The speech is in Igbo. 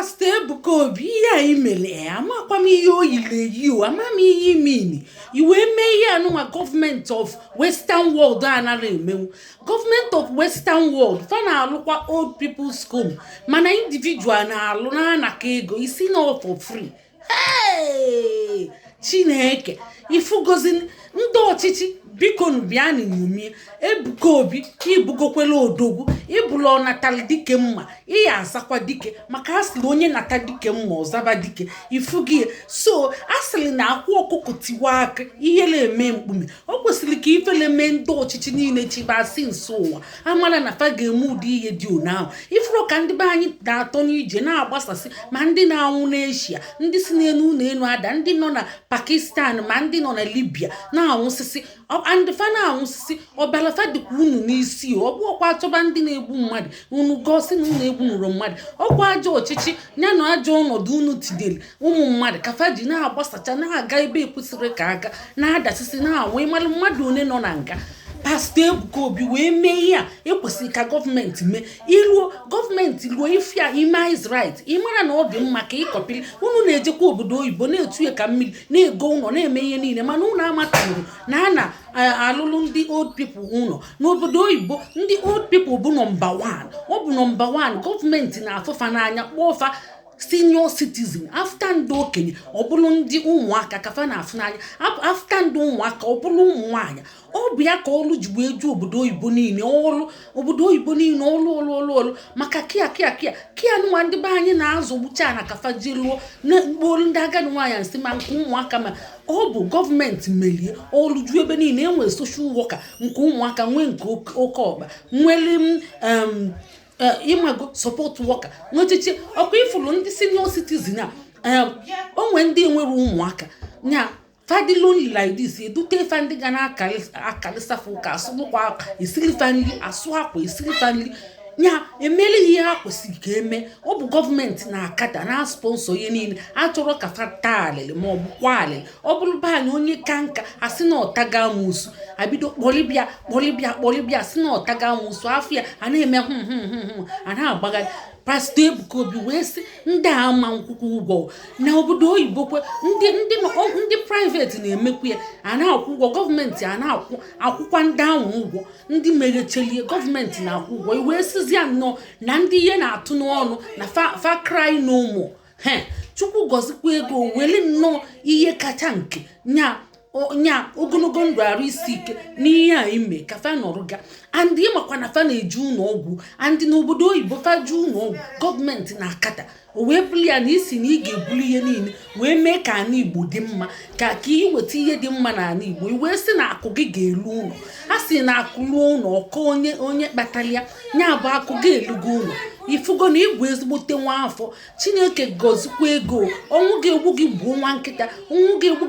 Pastor Ebuka Obi, ihe a imere ya, amakwa m ihe o yiri eyi o, ama m ihe imini i wee mee ihe anụnwa. Gọọmenti of Western world anaghị emenwu. Gọọmenti of Western world fa na-alụkwa old people's home, mana individual na-alụ na-anaka ego isi na for free. Hey! Chineke, ifugozi ndị ọchịchị, biko nu, bịa na ṅomie Ebuka Obi. Ibugokwela odogwu, ịbụla ọnatali dike mma, ịya azakwa dike, maka asịrị onye nata dike mma, ọzaba dike. Ifugi so asịrị na akwa ọkụkọ tiwa aka, ihere eme mkpume. O kwesịrị ka ifele mee ndị ọchịchị niile chibasị nso ụwa amara na fa ga-eme ụdị ihe dị one ahụ. Ifuru ka ndị be anyị na-atọ n'ije na-agbasasị, ma ndị na-anwụ n'Eshia, ndị si n'elu ụlọ elu ada, ndị nọ na Pakistan, ma ndị nọ na Libya na-anwụsịsị. Ndị fa na-anwụsịsị, ọbara fa dịkwa unu n'isi. Ọ bụ ọkwa achọba ndị na-egbu mmadụ, unu gosi na unu egbunuru mmadụ. Ọkwa ajọ ọchịchị ya na ajọ ọnọdụ unu tinyere ụmụ mmadụ ka fa ji na-agbasacha, na-aga ebe ekwesịrị ka aga, na-adasịsị, na-anwụ. Ịmalụ mmadụ one nọ na nga? Pastor Ebuka Obi wee mee ihe a ekwesịrị ka gọọmenti mee. Iruo gọọmenti ruo ife a ime is right, ịmara na ọ dị mma ka ịkọpịrị. Unu na-ejekwa obodo oyibo na-etu ya ka mmiri, na-ego ụlọ, na-eme ihe niile, mana unu amatụrụ na a na-alụlụ ndị old people ụlọ n'obodo oyibo. Ndị old people bụ number 1, ọ bụ number 1 gọọmenti na-afụfa n'anya, kpọọ fa senior citizen. After ndị okenye, ọ bụrụ ndị ụmụaka ka fa na-afụ n'anya. After ndị ụmụaka, ọ bụrụ ụmụ nwaanyị. Ọ bụ ya ka ọlụ ji wee ju obodo oyibo niile, ọlụ obodo oyibo niile, ọlụ, ọlụ, ọlụ, ọlụ, maka kia kia kia kia nụnwa ndị be anyị na-azọgbucha na kafa ji lụọ na-ekpolu ndị agadi nwaanyị nsị, ma nke ụmụaka, ma ọ bụ gọọmenti melie ọlụ ju ebe niile. Enwere social worker nke ụmụaka, nwee nke oke ọkpa, nwere ịmago support worker, nwechiche ọkwa ifuru ndị senior citizen a. Onwe ndị nwere ụmụaka nya fadị lonely like this, edute fa ndị ga na-akalịsafa ụka, asụlụkwa, esirifa nri, asụ akwa, esirifa nri, nya emeli ihe ha kwesịrị ka eme. Ọ bụ gọọmenti na-akata na sponsor ihe niile achọrọ ka fa taa alịlị ma ọ bụ kwa alịlị. Ọ bụrụ be anyị, onye ka nka, asị na ọtaga amụsụ, abido kpọlịbịa, kpọlịbịa, kpọlịbịa, sị na ọtaga amụsụ, afọ ya a na-eme hụ hụ hụ hụ, a na-agbagharị. Pastor Ebuka Obi wee sị ndị a ama nkwụkwọ ụgwọ. Na obodo oyibo kwe, ndị private na-emekwu ya, a na-akwụ ụgwọ. Gọọmenti a na-akwụ akwụkwa ndị ahụ ụgwọ, ndị meghechelie, gọọmenti na-akwụ ụgwọ. I wee sizia nnọọ na ndị ihe na-atụ n'ọnụ na fa cry no more. He, Chukwu gọzikwa ego, were nnọọ ihe kacha nke nya nya ogologo ndụ, arụ isi ike n'ihe a ime ka fa nọrọ ga. And ịmakwa na fa na-eji ụlọ ọgwụ, and n'obodo oyibo, fa ju ụlọ ọgwụ, gọọmenti na-akata. O wee bụrụ ya na isi na ị ga-ebuli ihe niile wee mee ka ala Igbo dị mma, ka ị weta ihe dị mma n'ala Igbo. I wee sị na akụ gị ga-elu ụlọ. A sị na akụ luo ụlọ, ọkọ onye onye kpatara ya, ya bụ akụ gị elugo ụlọ. Ifugo na ịbụ ezigbote nwa afọ. Chineke gọzikwa ego. Ọnwụ ga-egbu gị, gbuo nwa nkịta. Ọnwụ ga-egbu.